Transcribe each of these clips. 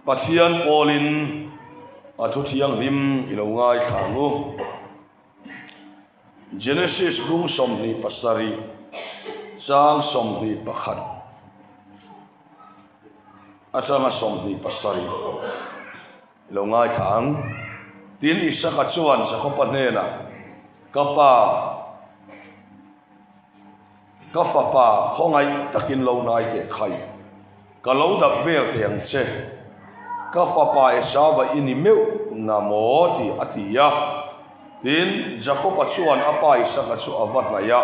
Pathian pawlin a thu thianghlim i lo ngaithla ang u. Genesis bung 27 chang 21 atanga 27 i lo ngaithla ang. Tin, Isaka chuan Jakoba hnenah, Ka pa, Ka fapa, khawngaih takin lo hnai teh khai. Ka lo dap vel teh ang che. Ka fapa Esauva i ni meuh na maw? tih a ti a. Tin, Jakoba chuan a pa Isaka chu a va hnaih a.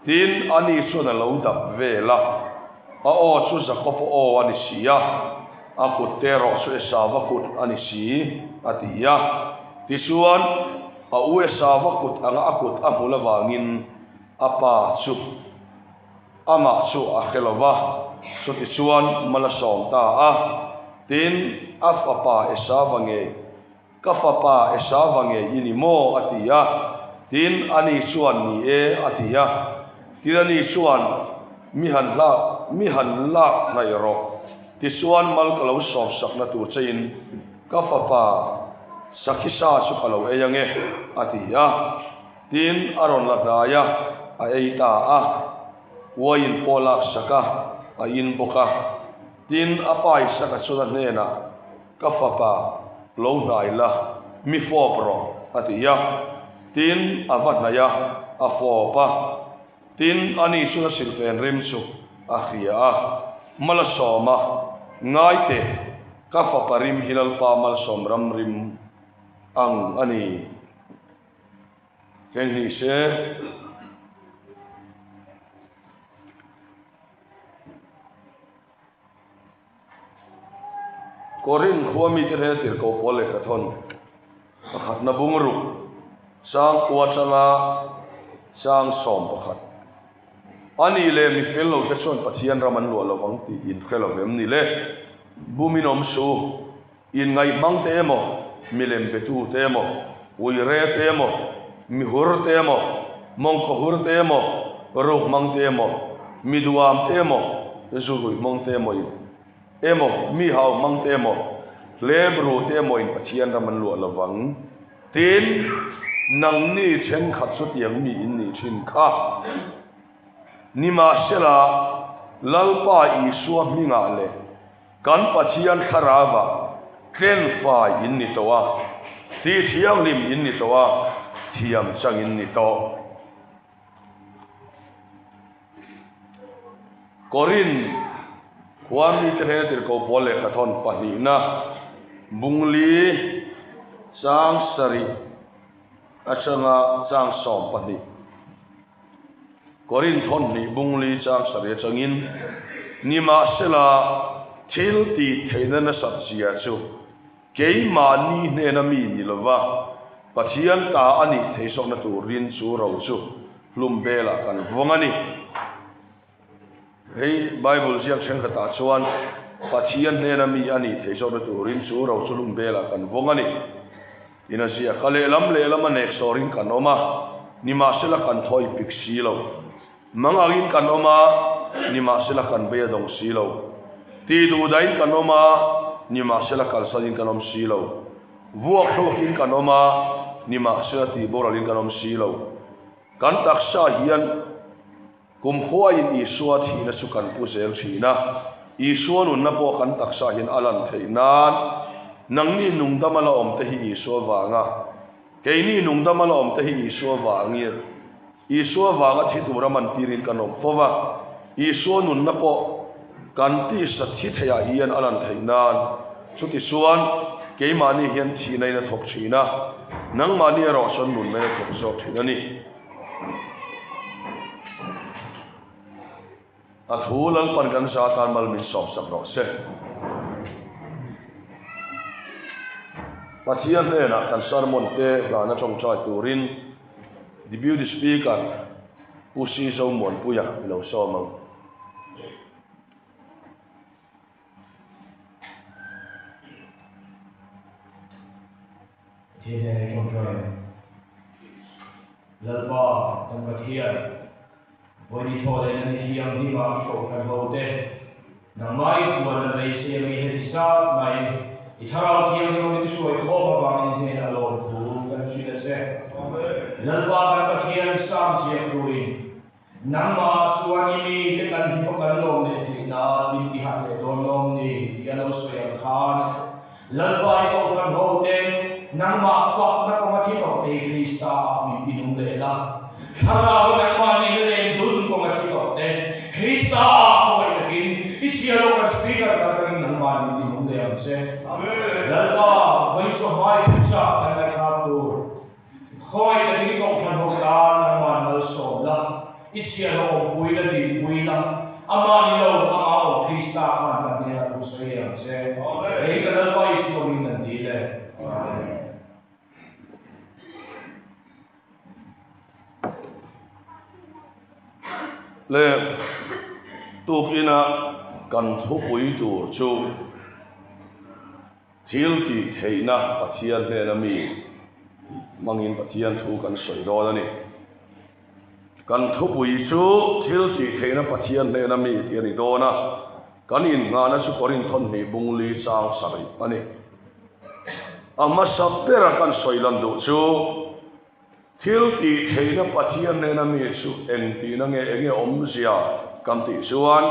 Tin, ani chuan a lo dap vel a. A aw chu Jakoba aw a ni si a, a kut te erawh chu Esauva kut a ni si, a ti a. Tichuan, a u Esauva kut anga a kut a hmul avangin, A pa chu amah chu a hre lo va, chutichuan mal a sawm ta a. Tin, a fapa Esauva ngei, Ka fapa Esauva ngei i ni maw? a ti a. Tin, ani chuan, Ni e, a ti a. Tin, ani chuan, Mi han hlak, mi han lak hnaih rawh. Tichuan mal ka lo sawmsakna tur chein ka fapa Sakhisa chu ka lo ei ange, a ti a. Tin, a rawn la hnai a, a ei ta a. Uaiin pawh lak sak a, a in bawk a. Tin, a pa Isaka chuan a hnenah, Ka fapa, lo hnai la, mi fawp rawh, a ti a. Tin, a va hnaih a, a fawp a. Tin, ani chuan a silhfen rim chu a hria a, Mal a sawm a, Ngai teh, ka fapa rim hi Lalpa malsawm ram rim ang a ni. Heng hi se Korin khua mite hnena tirhkoh pawl lehkha thawn pakhatna bungruk chang kua atanga chang 11. A nih leh mi fel lo te chuan Pathian ram an luah lovang tih in hre lo vem ni le? Bumin awm suh. Inngaihmang te emaw, milem betu te emaw, uire te emaw, mihur te emaw, mawngkawhur te emaw, rukhmang te emaw, miduam te emaw, zuhruihmawng te emaw in emaw, mi hauhmang te emaw, hlebru te emaw in Pathian ram an luah lovang. Tin, nangni thenkhat chutiang mi in nih thin kha. Nimahsela, Lalpa Isua hmingah leh Kan Pathian thlarauah tlenfai in ni tawh a, tihthianghlim in ni tawh a, thiam chang in ni tawh. Korin khua mite hnena tirhkoh pawl lehkha thawn pahnihna bungli chang sarih atanga chang 12. Korin thawnhnih bungli chang sarih atangin, Nimahsela, thil tih theihna nasat zia chu keimahni hnena mi ni lova Pathian ta a nih theih zawkna turin chu ro chu hlum belah kan vawng a ni. Hei Bible ziak thenkhatah chuan Pathian hnena mi a nih theih zawkna turin chu ro chu hlum belah kan vawng a ni. In a ziak a, lehlam lehlam a nek sawrin kan awm a, nimahsela kan thawi pik si lo. Mangangin kan awm a, nimahsela kan bei a dawng si lo. Tih duhdahin kan awm a, nimahsela kalsanin kan awm si lo. Vuak thlawkin kan awm a, nimahsela tih boralin kan awm si lo. Kan taksa hian. Kumkhuain Isua thihna chu kan pu zel thin a, Isua nunna pawh kan taksa hian a lan theih nan, nangni nungdama la awm te hi Isua vanga, keini nungdama la awm te hi Isua vangin, Isua vanga thi tura man tirin kan awm fo va, Isua nunna pawh kan tisa thi theiah hian a lan theih nan, chutichuan keimahni hian thihna in a thawk thin a, nangmahni erawh chuan nunna in a thawk zawk thin a ni. A thu Lalpan kan za tan mal min sawm sak rawh se. Pathian hnenah kan sermon te hlana tawngtai turin Deputy Speaker Pu Si Zomuanpuia i lo sawm ang. Pathian hian ei tawngtai ang. Lalpa kan Pathian, vawi ni thaw leh na ni thianghlim ah i kohhran ho te. Nangmah i puan a beisei a mi heti zat mai. I Thlarau Thianghlim min hruai khawm avangin i hnenah lawmthu kan hrilh a che. Lalpa kan Pathian sam ziak tuin nangmah chuan i mite kan hlim a kan lawm leh theih nan min ti harh leh dawn lawm ni tih a lo sawi ang khan Lalpa i kohhran ho ten nangmah fakna kawnga thi tawh te hi Krista ah min ti nung leh la. Thlarau nangmah nena leng dun kawnga thi tawh te Krista ah khawngaih takin i chhia lo kan speaker kal tangin nangmah min ti nung leh ang che. Lalpa, vawi chawhmai thuchah kan ngaihthlak tur. Khawngaih takin i kohhran ho tan nangmah malsawm la, i chhia lo awmpui la, dinpui la, amah ni lo, amah awm Krista khan kan hnenah thu sawi leh ang che. Hei ka Lalpa Isua min an dil e. Amen. Le tukina kan thupui tur chu Thil tih theihna Pathian hnena mi hmangin Pathian thu kan sawi dawn a ni. Kan thupui chu thil tih theihna Pathian hnena mi tih a ni dawn a, kan innghahna chu Korinthon hnih bung li chang sarih a ni. A hmasa bera kan sawi lan duh chu thil tih theihna Pathian hnena mi chu engtihna nge enge awmzia kan tih chuan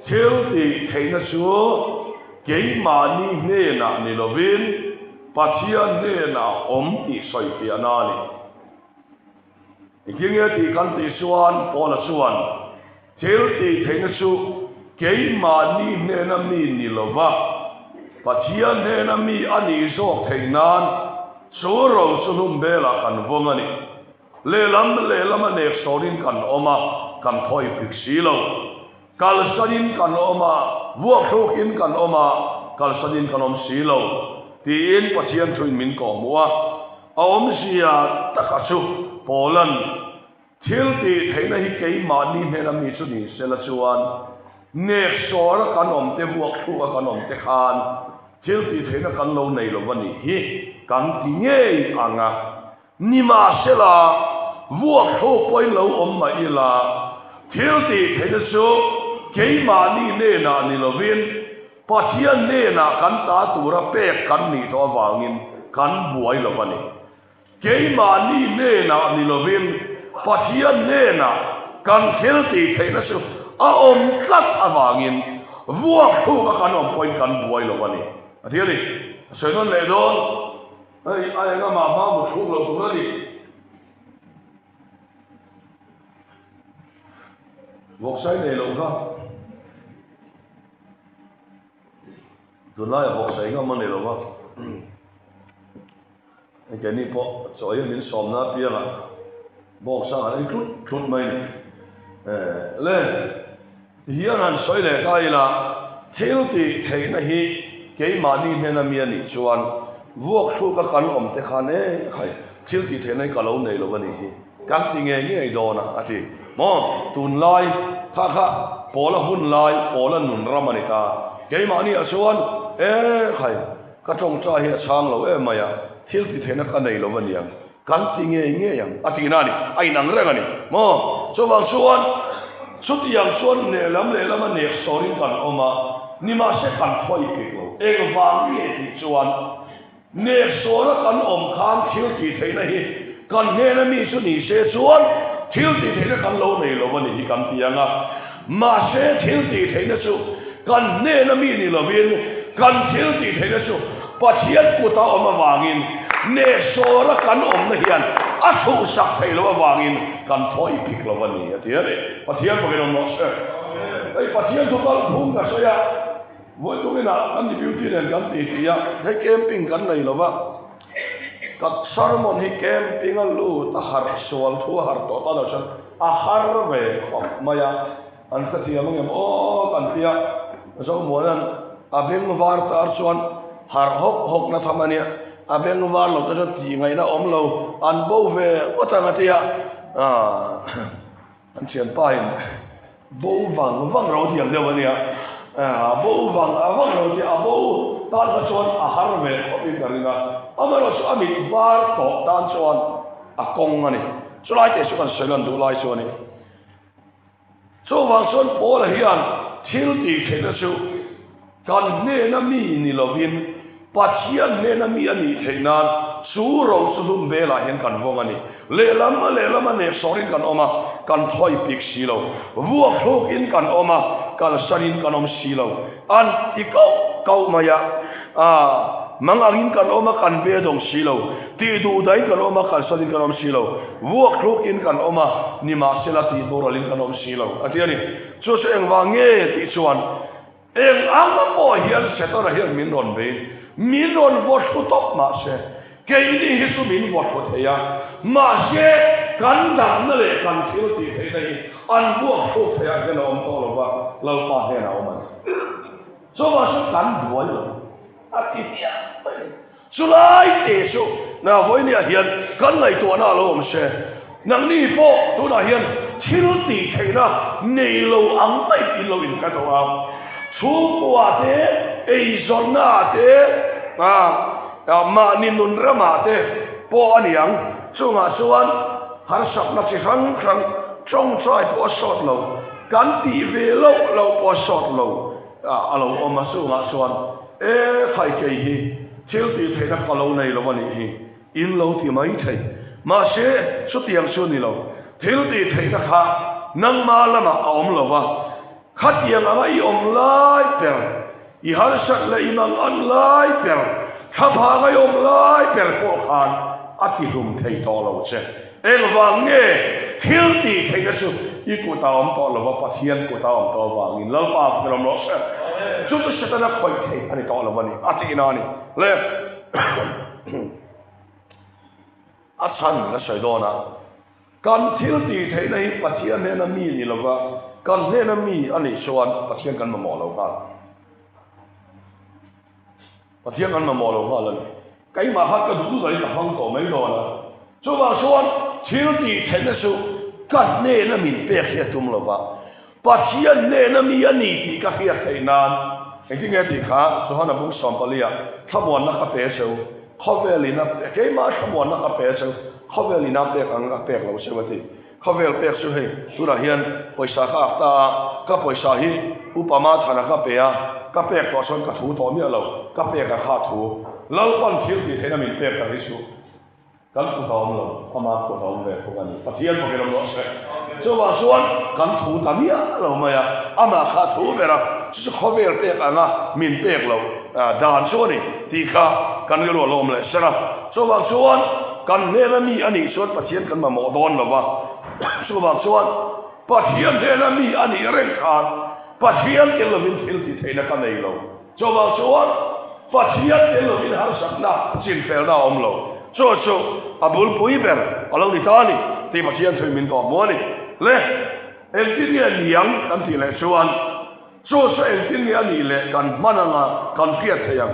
thil tih theihna chu keimahni hnenah ni lovin Pathian hnenah awm tih sawi fiahna a ni. Engtin nge tih kan tih chuan Paula chuan thil tih theihna chu keimahni hnena mi ni lova Pathian hnena mi a nih zawk theih nan chu ro chu hlum belah kan vawng a ni. Lehlam lehlama nek sawrin kan awm a, kan thawi pik si lo. Kalsanin kan awm a, vuakthlûkin kan awm a, kalsanin kan awm si lo, tiin Pathian thuin min kawhhmuh a. A awmzia taka chu Paula'n thil tih theihna hi keimahni hnena mi chu ni sela chuan nek sawra kan awm te, vuakthlûka kan awm te khan thil tih theihna kan lo nei lo va nih hi kan ti ngei ang a. Nimahsela, vuak thluk pawhin lo awm mah ila, thil tih theihna chu keimahni hnenah ni lovin Pathian hnenah kan ta tura pek kan nih tawh avangin kan buai lo a ni. Keimahni hnenah ni lovin Pathian hnenah kan thil tih theihna chu a awm tlat avangin vuak thluka kan awm pawhin kan buai lo a ni. A ti a ni. A sawi nawn leh dawn. Hei a eng amah hma mut thluk lo tur a ni. Vawksai nei lo kha. Tunlaiah vawksai ngam a nei lo va. Hei keini pawh chaw hi min sawmna apiangah bawksa kan ei tlut tlut mai ni. Le tihian han sawi leh ta ila thil tih theihna hi keimahni hnena mi a nih chuan vuak thluka kan awm te khan e khai thil tih theihna hi ka lo nei lo a nih hi kan ti ngei ngei dawn a a ti. Maw tunlai kha kha pawla hun lai pawla nun ram a ni ta keimahni ah chuan e khai Ka tawngtai hi a chhang lo em mai a, thil ti theihna ka nei lo aniang, kan ti ngei ngei ang a tihna a ni, a inang reng a ni maw? Chuvang chuan chutiang chuan lehlam lehlam a nek sawrin kan awm a, nimahse kan thawi pek lo. Engvang nge tih chuan nek sawra kan awm khan thil ti theihna hi kan hnena mi chu ni se chuan thil ti theihna kan lo nei lo a ni hi kan ti ang a, mahse thil ti theihna chu Kan hnena mi ni lovin kan thil tih theihna chu Pathian kuta awm avangin nehsawra kan awmna hian a hruhsak theih loh avangin kan thawi phik lo a ni a ti a ni. Pathian pakin awm rawh se. Hei Pathian thu kal phung ka sawi a, vawi tuminah kan deputy nen kan ti ti a, hei camping kan nei lo va, ka sermon hi camping a lut a harh sual thu a harh tawh ta lo chuan a har ve khawp mai a. An hrethiam angem aw kan ti a, Zomuana'n a beng var tar chuan harh hawk hawk na tham a nia, a beng var lo te chuan tih ngaihna awm lo, an bo ve ngawt ang a ti a, an thianpa in bo vang vang ro thiam deuh a nia, bo vang vang ro tia a bo tan kha chuan a har ve khawp in ka ring a, amaherawhchu chu a mit var tawh tan chuan a kawng a ni, chulai te chu kan sawi lan duh lai chu a ni. Chuvang chuan Paula hian thil tih theihna chu kan hnena mi ni lovin Pathian hnena mi a nih theih nan chu ro chu hlum velah hian kan vawng a ni. Lehlam a lehlam a nek sawrin kan awm a, kan thawi pik si lo. Vuak hlukin kan awm a, kalsanin kan awm si lo. An ti kauh kauh mai a, Aaa, mang angin kan awm a, kan ve dawng si lo. Tih duh dahin kan awm a, kalsanin kan awm si lo. Vuak hlukin kan awm a, nimahsela tih boralin kan awm si lo, a ti a ni. Chu chu engvang nge tih chuan Eng ang pawh hian Setana hian min rawn bei, min rawn vaw thlu tawp mahse, keini hi chu min vaw thlu thei a, mahse kan damna leh kan thil tih theihna hi an buak thluk theih ah hian a awm tawh lo va, Lalpa hnenah a awm a ni. Chuvang chu kan buai lo a ti hmiah mai a ni. Chulai te chu na vawinia hian kan ngaihtuahna a lo awm se, nangni pawh tunah hian thil tih theihna nei lo ang mai in lo inhre tawh a, chhungkua te, eizawnna te, mahni nun ramah te pawh a ni ang. Chungah chuan harsatna chi hrang hrang tawngtai pawh a sawt lo, kan tih ve loh loh pawh a sawt lo. A lo awm a, chungah chuan, E khai kei hi thil tih theihna ka lo nei lo a nih hi, in lo ti mai thei. Mahse, chutiang chu a ni lo. Thil tih theihna kha nangma lamah a awm lo va, khatiang anga i awm lai ber, i harsat leh i mangan lai ber, thlaphang a i awm lai ber pawh khan a tihlum thei tawh lo che. Engvang nge thil tih theihna chu i kut a awm tawh lova Pathian kut a awm tawh avangin Lalpa a awm rawh se. Chu chu Setana khawih theih a ni tawh lo a ni, a tihna a ni. Le a chhan ka sawi dawn a, kan thil tih theihna hi Pathian hnena mi ni lova kan hnena mi a nih chuan Pathian kan mamawh lo nghal. Pathian kan mamawh lo nghal a ni. Keimah kha ka duh duh daih ka hmang tawh mai dawn a. Chuvang chuan thil tih theihna chu ka hnena min pek hi a tum lo va, Pathian hnena mi a ni tih ka hriat theih nan engtin nge tih kha Johana bung sawmpalia thlamuanna ka pe cheu, khawvel in a keimah thlamuanna ka pe cheu, khawvel in a pek ang a pek lo cheu a ti. Khawvel pek chu hei tunah hian pawisa ka ak ta a, ka pawisa hi upa Mathana ka pe a, ka pek tawh chuan ka thu tawh miah lo, ka pek a kha thu. Lalpan thil tih theihna min pek tak hi chu kan kut a awm lo, ama kut a awm ve thung a ni. Pathian bawkin awm rawh se. Chuvang chuan kan thu ta miah lo mai a, amah kha thu ber a, chu chu khawvel pek anga min pek loh dan chu a ni tih kha kan rilru a lo awm leh ser a. Chuvang chuan kan hnena mi a nih chuan Pathian kan mamawh dawn lo va, chuvang chuan Pathian hnena mi a nih reng khan Pathian tel lovin thil ti theihna ka nei lo. Chuvang chuan Pathian tel lovin harsatna chinfelna a awm lo. Chu chu a bulpui ber a lo ni ta a ni tih Pathian thuin min tawh hmu a ni. Le, engtin nge niang kan tih leh chuan Chu chu engtin nge a nih leh kan hman anga kan hriat theih ang?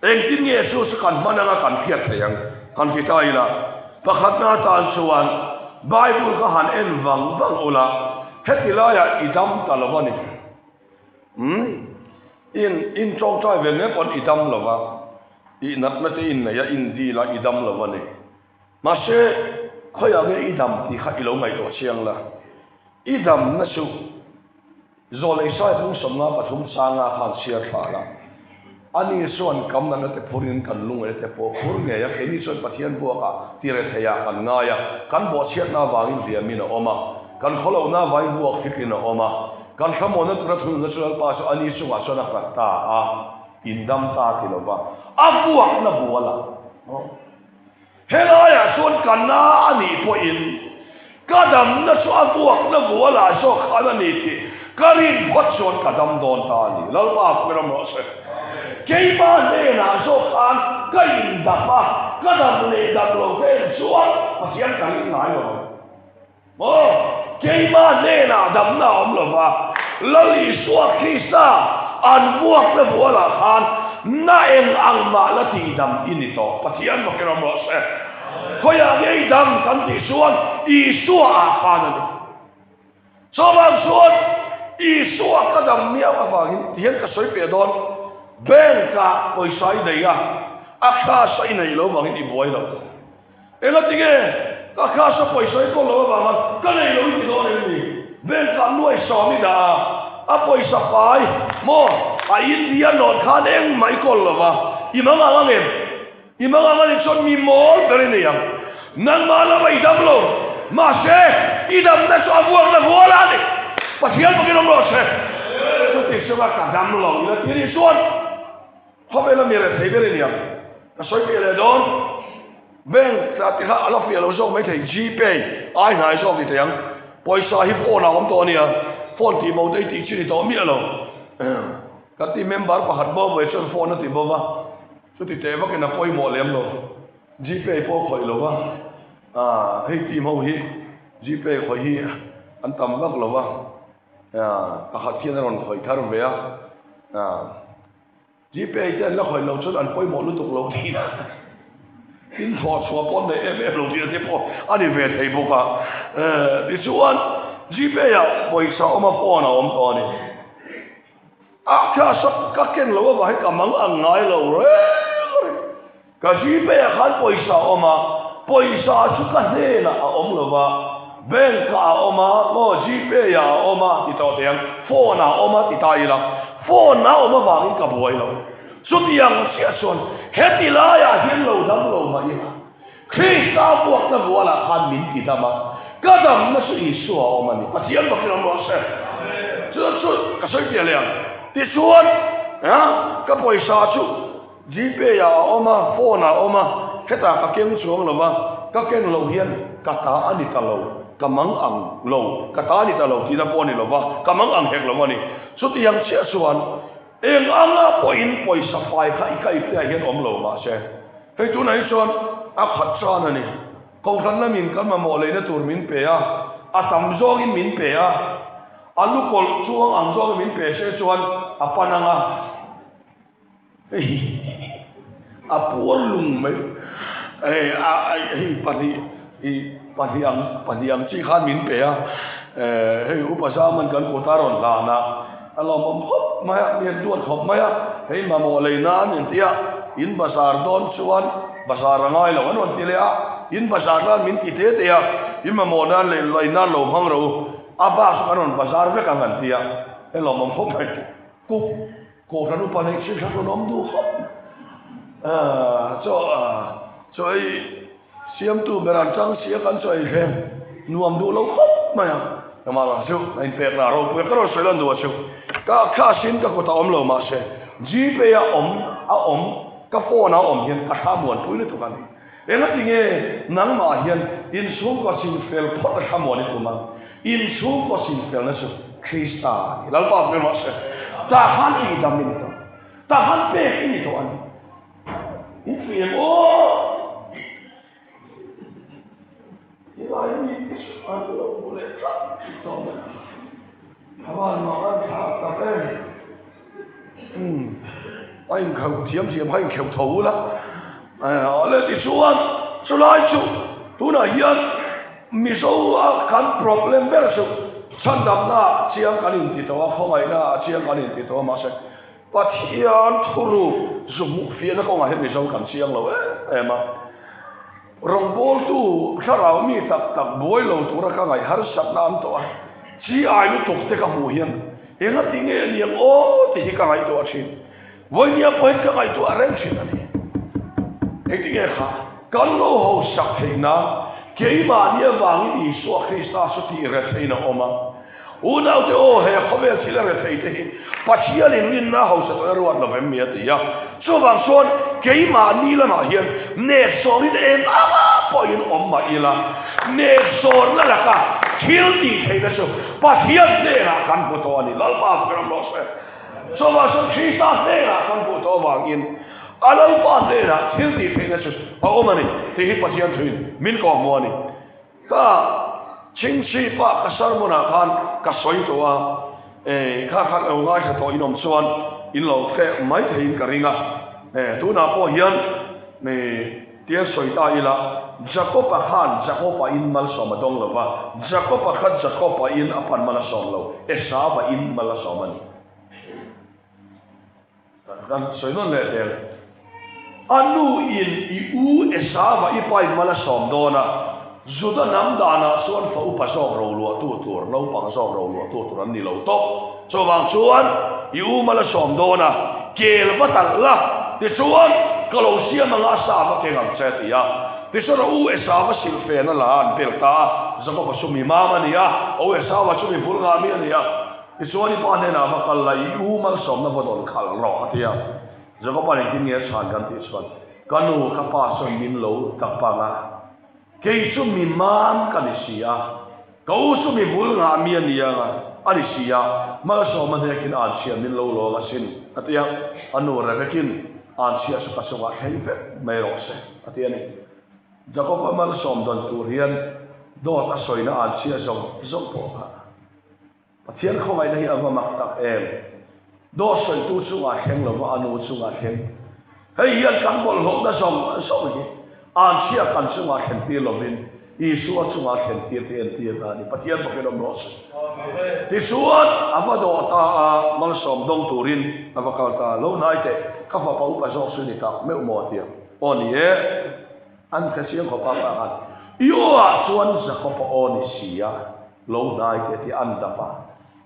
Engtin nge chu chu kan hman anga kan hriat theih ang? Kan ti ta ila, pakhatna atan chuan Bible kha han en vang vang ula, heti laiah i dam ta lo a ni. Umm, in in tawngtai ve mek pawn i dam lo va, i natna te in nei a, in dil a, i dam lo a ni. Mahse, khawiah nge i dam tih kha i lo ngaihtuah chiang la. I damna chu Zawlei Sai bung 53 changa khan chhiar thla la. Ani chuan kam natna te phurin kan lungaih te pawh phur ngei a, keini chuan Pathian buakah ti rethei ah kan ngai a, kan bawhchhiatna avangin hliamin a awm a, kan khawlohna avangin buak thlikin a awm a, kan thlamuanna tura thununna chu Lalpa chu ani chungah chuan a nghat ta a, in dam ta ti lova a buakna bualah. Helaiah chuan ka na a nih pawhin ka damna chu a vuakna vualah zawk khan a ni tih ka rin phawt chuan ka dam dawn ta a ni. Lalpa hmel awm rawh se. Keima hnenah zawk khan ka indap a, ka dam leh dam lo ka en chuan Pathian ka ring ngai lo ang. Maw? Keima hnenah damna a awm lo va, Lal Isua Krista an vuakna vualah khan na eng ang mah la tihdam i ni tawh. Pathian bawkin awm rawh se. Khawiah nge i dam kan tih chuan Isua ah khan a ni. Chuvang chuan Isua ka dam miau avangin tihian ka sawi peh dawn, bank ah pawisa i nei a, a cash a i neih lo vangin i buai lo. Engatinge? Ka cash a pawisa i kawl lo avanga ka nei lo i ti dawn em ni? Bank ah nuai sawm i dah a, a pawisa fai maw a India note khan engmah i kawl lo va, i mang ang ang em? I mang ang anih chuan mi mawl ber i nei ang. Nangmah lama i dam lo, mahse i damna chu a vuakna vual a ni. Pathian bawkin awm rawh se. Chuti chunga ka dam lo ila ti anih chuan khawvela mi rethei ber i ni ang. Ka sawi fiah leh dawn. Bank tla ti kha a la fiah lo zawk maithei Gpay ai hnai zawk ni thei ang. Pawisa hi phone ah a awm tawh a nia. Phone tih mo te i tih chi ni tawh miah lo. Kan ti member pakhat bo ve chuan phone a ti bo va. Chuti teh vakin a pawimawh lem lo. Gpay pawh khawih lo va. Hei team ho hi Gpay khawih hi an tam vak lo va. Pakhat hian a rawn khawih thar ve a. Gpay te an la khawih lo chuan an pawimawh lutuk lo tih a in thawh chhuah pawh an nei em em lo tih te pawh a ni ve thei bawk a. Tichuan Gpay ah pawisa awm a phone a awm tawh a ni. A class a ka ken loh avang hi ka mang ang ngai lo reng reng. Ka Gpay ah khan pawisa a awm a, pawisa chu ka hnenah a awm lo va, bank ah a awm a, maw Gpay ah a awm a ti tawh teh ang, phone ah a awm a ti ta ila, phone a awm avangin ka buai lo. Chutiang chiah chuan heti laiah hian lo dam lo mah ila, Krista vuakna vualah khan min ti dam a, ka damna chu Isua a awm a ni. Pathian bawkin awm rawh se. Chu chu ka sawi piah leh ang. Tichuan, ka pawisa chu Gpay ah a awm a, phone ah a awm a, hetah ka keng chuang lo va, ka ken loh hian ka ta a ni ta lo, ka mang ang lo, ka ta a ni ta lo tihna pawh a ni lo va, ka mang ang hek lo a ni. Chutiang chiah chuan eng anga pawhin pawisa fai kha i kaih te ah hian awm lo mahse, hei tunah hi chuan a khat chan a ni. Kohhran lamin kan mamawh leina tur min pe a, a tam zawngin min pe a, a lukawlh chuang ang zawngin min pe se chuan a pan ang a. A puar lung mai hei a hei pahnih ih pahnih ang pahnih ang chi khan min pe a hei upa Zaman kan kut a rawn hlan a a lawmawm khawp mai a mi an duat khawp mai a hei mamawh lei nan in tia in bazar dawn chuan bazar a ngai lo an rawn ti leh a in bazar nan min ti te te a in mamawh nan leh lei nan lo hmang rawh u a bak chu kan rawn bazar vek ang an ti a hei lawmawm khawp mai kuk. Kohhran upa neih hrim hran rawn awm duh khawp chaw chaw ei siamtu ber an chang si a kan chaw ei hlem nuam duh lo khawp mai a engmah lo chu a inpekna a ropui a ka rawn sawi lan duh a chu ka class in ka kut a awm lo mahse gpay a awm a awm ka phone a awm hian ka thla muanpui lutuk a ni engatinge nangmah hian inchhungkaw chinfel phawt a thla muan i tum ang Inchhungkaw sinfelna chu Krista a ni. Lalpa hmel rawh se. Tah khan tihdam i ni tawh. Tah khan pek i ni tawh a ni. In fuih em aw? Tilai mi te chu an lo hmu leh tlat tawh mai. A van mak an thlak tak em. A inkheuh thiam thiam kha inkheuh tho ula. Le tichuan chulai chu tunah hian Mizo a kan problem ber chu chhandamna ah chiang kan inti tawh a, khawngaihna ah chiang kan inti tawh a, mahse Pathian thuruk zu hmuh fiahna kawngah hian Mizo kan chiang lo em em a. Rawngbawltu thlarau mi tak tak buai lo tura ka ngaih harsatna an tawh a, chi ai lutuk te ka hmuh hian engati nge a niang aw tih hi ka ngaihtuah thin. Vawinia pawhin ka ngaihtuah reng thin a ni. Engtinge kha kan lo hausak theih nan keimahni avangin Isua Krista chu tih retheiin a awm a. Unaute aw, he khawvel thil a rethei te hi Pathianin rinna hausa tawh a ruat lo vem mi a ti a. Chuvang chuan keimahni lamah hian nehsawrin eng anga pawhin awm mah ila, nehsawrna laka thil tih theihna chu Pathian hnenah kan hmu tawh a ni. Lalpa ka ram rawh se. Chuvang chuan Krista hnenah kan hmuh tawh avangin a Lalpa hnenah thil tih theihna chu a awm a ni tih hi Pathian thuin min kawhhmuh a ni. Ka chhingchhip a ka sermon ah khan ka sawi tawh a, kha khan lo ngaithla tawh in awm chuan in lo hreh mai theiin ka ring a, tunah pawh hian tia sawi ta ila Jakob-a khan Jakob-a in malsawm a dawng lo va, Jakob-a kha Jakob-a in a pan mal a sawm lo, Esau-a in mal a sawm a ni. Kan sawi nawn leh zel. A nu in i u Esau-a i pa in mal a sawm dawn a. Juda hnam danah chuan fa upa zawk roluahtu tur, naupang zawk roluahtu tur an ni lo tawp. Chuvang chuan i u mal a sawm dawn a, kel va talh la, tichuan ka lo siam anga a sa va keng ang che a ti a. Tichuan a u Esau-a silhfen a la a an pel ta a, Jakob-a chu mi mam a ni a, a u Esau-a chu mi bul ngah mi a ni a. Tichuan i pa hnenah va kal la, i u malsawmna va dawn khalh rawh a ti a. Jakob-a'n engtin nge a chhan kan tih chuan, Ka nu, ka pa sawn min lo tak pang a, kei chu mi mam ka ni si a, ka u chu mi bul ngah mi a ni ang a, a ni si a, malsawma hnekin anchhia min lo lawng asin, a ti a. A nu Rebekin, Anchhia chu ka chungah thleng vek mai rawh se, a ti a ni. Jakob-a malsawm dawn tur hian dawt a sawina anchhia zawng zawng pawh kha Pathian khawngaihna hi a va mak tak em! Dawt sawitu chungah thleng lova a nu chungah thleng. Hei hian kan bawlhhlawhna zawng zawng hi anchhia kan chungah thlen tir lovin Isua chungah thlen tir te entir ta a ni. Pathian bawkin awm rawh se. Tichuan a va dawh ta a, malsawm dawng turin a va kal ta a, Lo hnai teh, ka fapa upa zawk chu ni tak meuh maw a ti a. Aw ni e, an hre chiang khawp a, pa khan i aw ah chuan Jakob-a aw ni si a. Lo hnai teh tih an dap a,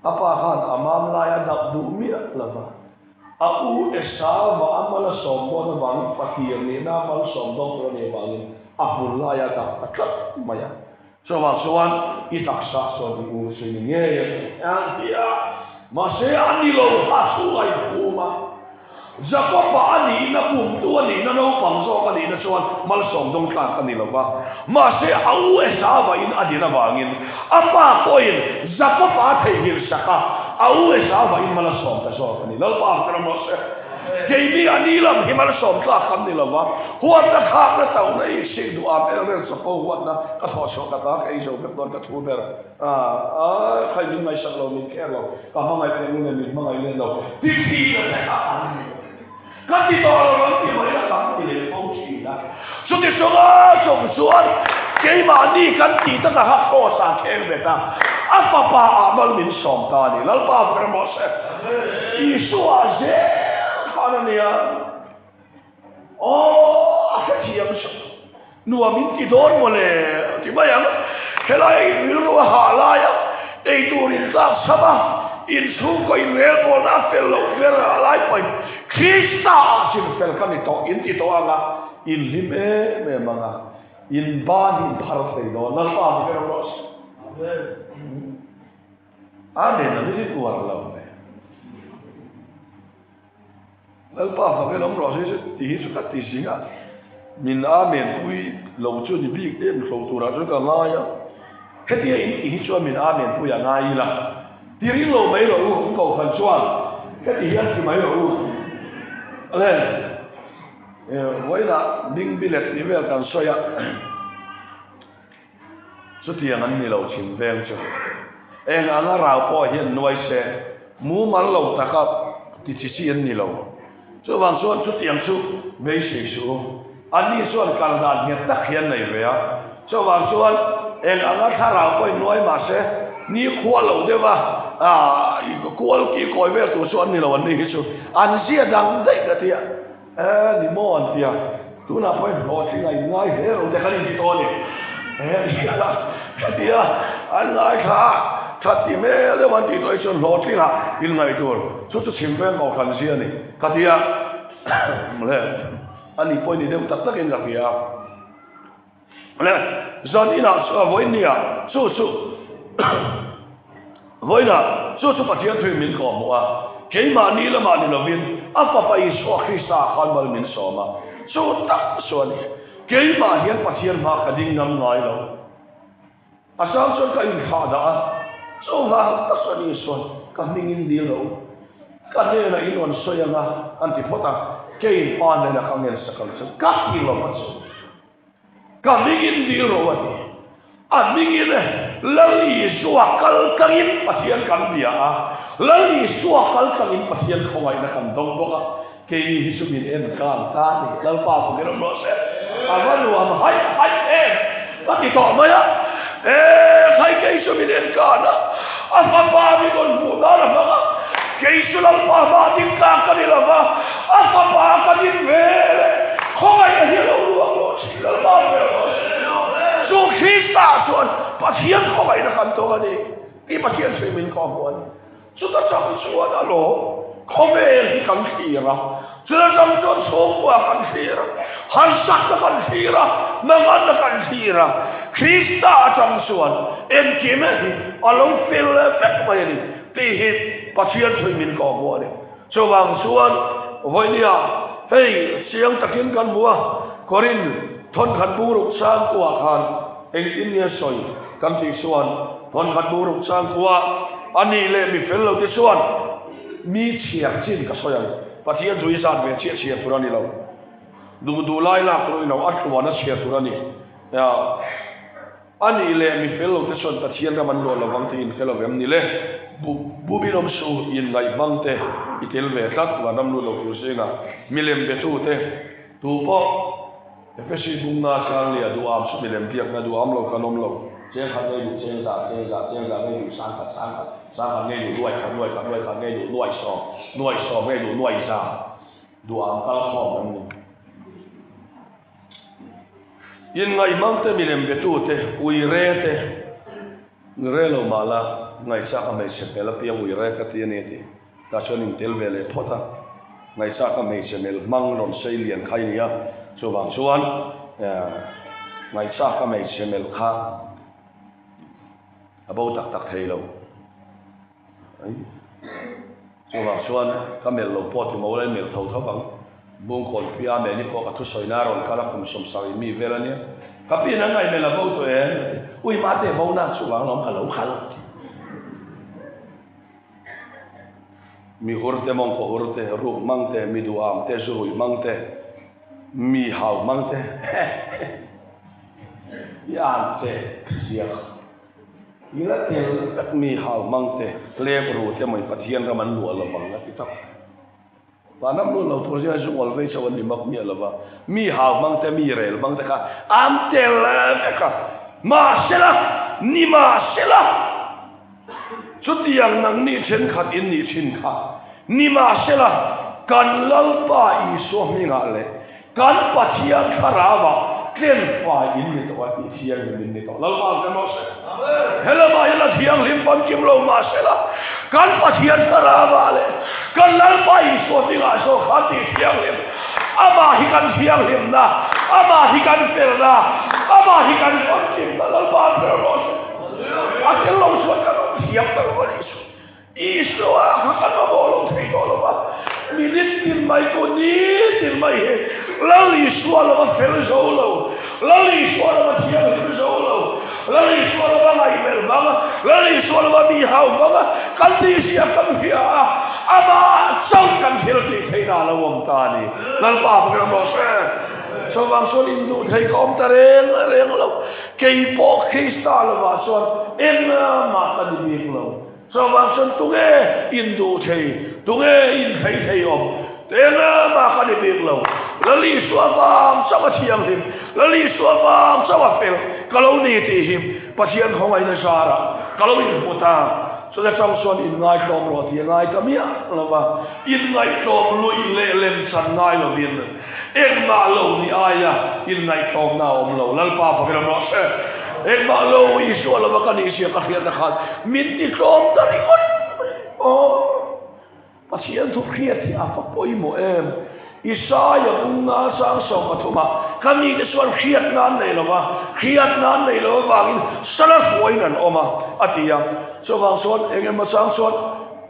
a pa khan a mam lai a dap duh miah lo va. A u Esauva a mal a sawm dawn avangin fatir nihna a mal sawm dawn tur a nih avangin a hmun lai a dap ta tlat mai a. Chuvang chuan i taksa chuan i u chu ni ngei a ti a ti a. Mahse a ni lo kha chhungah i phum a. Jakob-a a nihna bumtu a nihna naupang zawk a nihna chuan malsawm dawng tlak a ni lo va. Mahse, a u Esauva-in a din avangin a pa pawhin Jakob-a a theihnghilh sak a, a u Esauva-in mal a sawm ta zawk a ni. Lalpa ang ka ram rawh se. Keini a ni lam hi malsawm tlak kan ni lo va, huatna thlakna tauhna i sik duh am el rel chapo huatna ka thawhchhuah ka ta ka ei zo vek dawn ka thu ber. A, a, khai min ngaihsak lo, min kher lo, ka hmangaih teh ngun e, min hmangaih len lo, ti thin a te kha an ni. Ka ti tawh lo ram ti mai la kan ti leh fo thin a. Chuti chunga chung chuan keimahni kan tih tak a ha cross ah kheng bet a, a fapa ah mal min sawm ta a ni. Lalpa ber rawh se. Isua zel khan a nia. Aw, a hrethiam chu nuam in ti dawn maw le a ti mai ang. Helai in rilru a hah lai a, eitur in tlak cham a, inchhungkaw inrelbawlna a fel loh ber a lai pawhin Krista ah chin fel ka ni tawh in ti tawh ang a, in hlim em em ang a, in ban hi in phar thei dawn. Lalpa mi ber rawh se. Amen. Amen hi uar lo ve. Lalpa fak in awm rawh se tih hi chu ka ti zing a, min amen pui lo chu ni bik em hlo turah chuan ka ngai a, hetia in tih hi chuan min amen pui a ngai ila, ti ring lo mai rawh u, in kohhran chuan heti hian ti mai rawh u, le vawiinah ding bilet tih vel kan sawi a. Chutiang an ni lo chhim veng chu. Eng anga rau pawh hian nuai se, mumal lo taka ti chi chi an ni lo. Chuvang chuan chutiang chu beisei suh u. Anni chuan kal dan nghet tak hi an nei ve a. Chuvang chuan eng anga thlarau pawhin nuai mah se, ni khua lo deuh a, kual ki kawi vel tur chu an ni lo anni hi chu. An zia dang daih ka ti a. Eh, ni maw an ti a, tunah pawh in hlawhtling a in ngai hle lo te khan in ti tawh a ni. Eh, ni a, heti a, an ngaithla a, that ti hmel deuh an tih tawh hi chuan hlawhtling ah in ngaih tur, chu chu chhim veng ko khan zia a ni, ka ti a, le, a ni pawh i ni deuh tak tak in ka hria. Le, zan inah chuan vawiin nia, chu chu vawiinah chu chu Pathian thuin min kawhhmuh a, keimahni lamah ni lovin a Fapa Isua Krista khan mal min sawm a, chu tak chu a ni. Keimah hian Pathian hma ka ding ngam ngai lo. A chang chuan ka inthlah dah a, chuvang tak chuan Isua'n ka hmingin dil rawh u, ka hnenah in rawn sawi ang a, an ti phawt a, keiin Pa hnenah ka ngen sak ang che, ka ti lo a chu. Ka hmingin dil rawh a ti. A hmingin Lal Isua kal tlangin Pathian kan bia a, Lal Isua kal tlangin Pathian khawngaihna kan dawng bawk a, keini hi chu min en kang ta a ni. Lalpa chu min awm rawh se. A va nuam haih haih em! Ka ti tawh mai a. E, khai kei chu min en kan a, a fapa min rawn hmuh dan a hmang a, kei chu Lalpa hma ding tlak ka ni lo va, a fapa ka ding ve le, khawngaihna hi a lo luang rawh thin, Lalpa ve rawh se. Chu Krista. Pathian khawngaihna kan tawng a ni tih Pathian sawi min kawh hmuh a ni. Chuta chang chuan a lawm, khawvel hi kan thlir a, chuta chang chuan chhungkua kan thlir a, harsakna kan thlir a, manganna kan thlir a, Krista atang chuan engkim hi a lo fel vek mai a ni tih hi Pathian sawi min kawh hmuh a ni. Chuvang chuan vawinia hei chiang takin kan hmu a, Korin thawnkhat buruk changkuah khan engtin nge sawi kan tih chuan thawnkhat buruk changkuah a nih leh mi fel lo te chuan mi chhiar chin ka sawi ang. Pathian chu i zat ve chiah chhiar tur a ni lo. Duh duh lai lak tur a ni lo, a tluan a chhiar tur a ni. A nih leh mi fel lo te chuan Pathian ram an luah lovang tih in hre lo em ni le? Bubin awm su in ngaih hmang te i tel ve tlat vanram lut lo tur zingah milem betu te tu pawh Efesi bunga chang leh a duham chu milem biakna duham lo kan awm lo. Cheng khat ngei duh cheng za, cheng za, cheng za ngei duh sang khat, sang khat, sang khat ngei duh nuai khat, nuai khat, nuai khat ngei duh nuai sawm, nuai sawm ngei duh nuai za duham kal khawm an ni. Inngaihmang te, milem betu te, ui re te, ni re lo mah la, ngaihchak a hmeichhe hmel apiang ui re ka ti a ni a ti. Tah chuan in tel ve leh phawt a, ngaihchak a hmeichhe hmel hmang rawn sei lian kha i ni a, chuvang chuan ngaihchak a hmeichhe hmel kha a bo tak tak thei lo. Chuvang chuan ka melh lo pawh ti mo lai melh tho tho ang. Bungkawn pi Amen i pawh ka thusawi na rawn kal a kum 70 mi vel a nia. Ka pi in an ngaih melh a bo tawh em? A ti. Ui mate bo na chuvang lawm ka lo kal a ti. Mi hur te, mawngkaw hur te, ruk hmang te, mi duham te, zu ruih hmang te, mi hau hmang te, i an che ziak. I la tel tak mi hau hmang te, hlep ru te mai Pathian ram an luah lo vang a ti tak. Vanram luah lo tur hian zungawl vei chauh an ni mak miah lo va, mi hau hmang te, mi rel hmang te kha an tel vek a. Mahsela, ni mahsela, chutiang nangni thenkhat in nih thin kha, ni mahsela, kan Lalpa Isua hmingah leh Kan Pathian thlarauah tlenfai in ni tawh a tih thianghlim in ni tawh. Lalpa ang kan rawh se. He lamah hian a thianghlim famkim lo mahsela kan Pathian thlarauah leh kan Lalpa Isua hmingah zawk khan tih thianghlim. Amah hi kan thianghlimna, amah hi kan felna, amah hi kan famkimna. Lalpa ang kan rawh se. A tel lo chuan kan awm thiam ta lo a nih chu. Isua kha kan mamawh lo thei tawh lo va, minute tin mai chu nitin mai hi Lal Isua lova fel zo lo, Lal Isua lova thianghlim zo lo, Lal Isua lova ngaihmelh hmang, Lal Isua lova mi hau hmang kan tih zia kan hria a, amah chauh kan thil tih theihna a lo awm ta a ni. Lalpa fakin awm rawh se. Chuvang chuan induh thei ka awm ta reng reng lo, kei pawh Krista lovah chuan engmah ka ni bik lo. Chuvang chuan tunge induh thei, tunge inthei thei awm? Engmah ka ni bik lo. Lali Isua vang chauh a thianghlim, Lali Isua vang chauh a fel ka lo ni tih hi Pathian khawngaihna zarah ka lo inhmu ta. Chuta chang chuan inngaihtlawm rawh tih a ngai ta miah lo va, inngaihtlawm luih leh lem chan ngai lovin Engmah lo ni aia inngaihtlawmna a awm lo. Lalpa fakin awm rawh se. Engmah lo Isua lova ka nih zia ka hriatna khan min titlawm ta ringawt mai. Aw, Pathian thu hriat hi a va pawimawh em. Isaia bunga sang 13 ka mite chuan hriatna an nei lova, hriatna an nei lo avangin sala hruaiin an awm a, a ti a. Chuvang chuan eng emaw chang chuan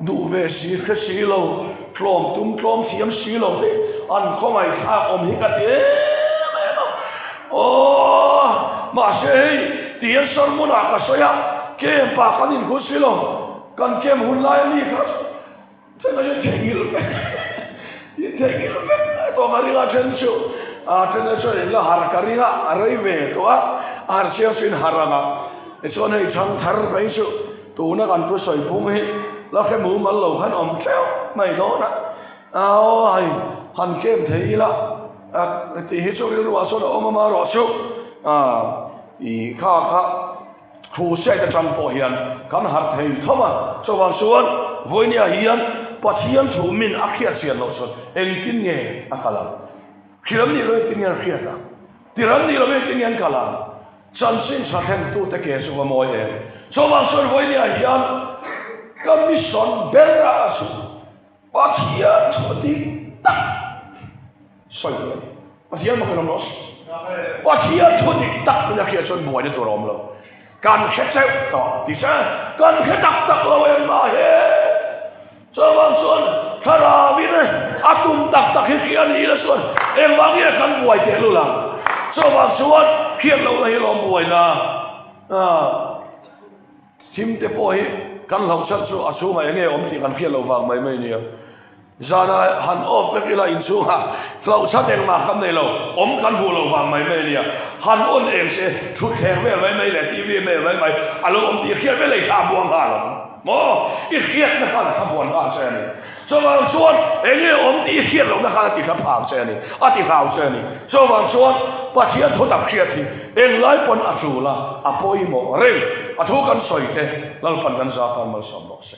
Duh ve si, hre si lo, tlawm tum tlawm thiam si lo te an khawngaih thlak awm hi ka ti em em a. Aw, mahse hei tihian sermon ah ka sawi a, camp ah kan inkhul si lo, kan camp hun lai a mi kha then a theihnghilh vek, i theihnghilh vek tawh ka ring a then chu, a then a chuan in la har ka ring a, a rei ve tawh a, a har chiang chu in har ang a, tichuan hei chhang thar mai chu. Tuna kan thu sawi phung hi la hre mumal lo khan awm tleuh mai dawn a, aw hei han kem thei ila tih hi chu rilru ah chuan a awm a marawh chu i kha kha crusade atang pawh hian kan harh thei tho a, chuvang chuan vawinia hian Pathian thu min a hriat chian loh chuan engtin nge a kal ang? Thiam nih loh engtin nge an hriat ang? Tiram nih loh engtin nge an kal ang? Chanchin tha thlentute ke chu va mawi em? Chuvang chuan vawinia hian ka mission ber a chu Pathian thu dik tak sawi tur a ni. Pathian maw kan awm rawh se. Pathian thu dik tak min a hriat chuan buaina tur a awm lo. Kan hre cheuh tawh ti se kan hre tak tak lo em mah he. Chuvang chuan thlarauin a tum tak tak hi hria ni ila chuan engvang nge kan buai teh lul ang. Chuvang chuan hriat lohna hi lawm buaina thim te pawh hi kan hlauh chan chu a chhungah enge awm tih kan hriat loh vang mai mai nia. Zana han off vek ila inchhungah hlauh chan engmah kan nei lo, awm kan hmuh loh vang mai mai nia. Han on eng se thutthleng vel mai mai leh TV vel mai mai a lo awm tih hriat vel ei thla buang nghal ang maw? I hriatna khan a thla buan nghal che a ni. Chuvang chuan enge awm tih i hriat lohna khan a ti thla phang che a ni, a ti hlau che a ni. Chuvang chuan Pathian thutak hriat hi englai pawn a tul a, a pawimawh reng. A thu kan sawi te Lalpan kan zah tan malsawm rawh se.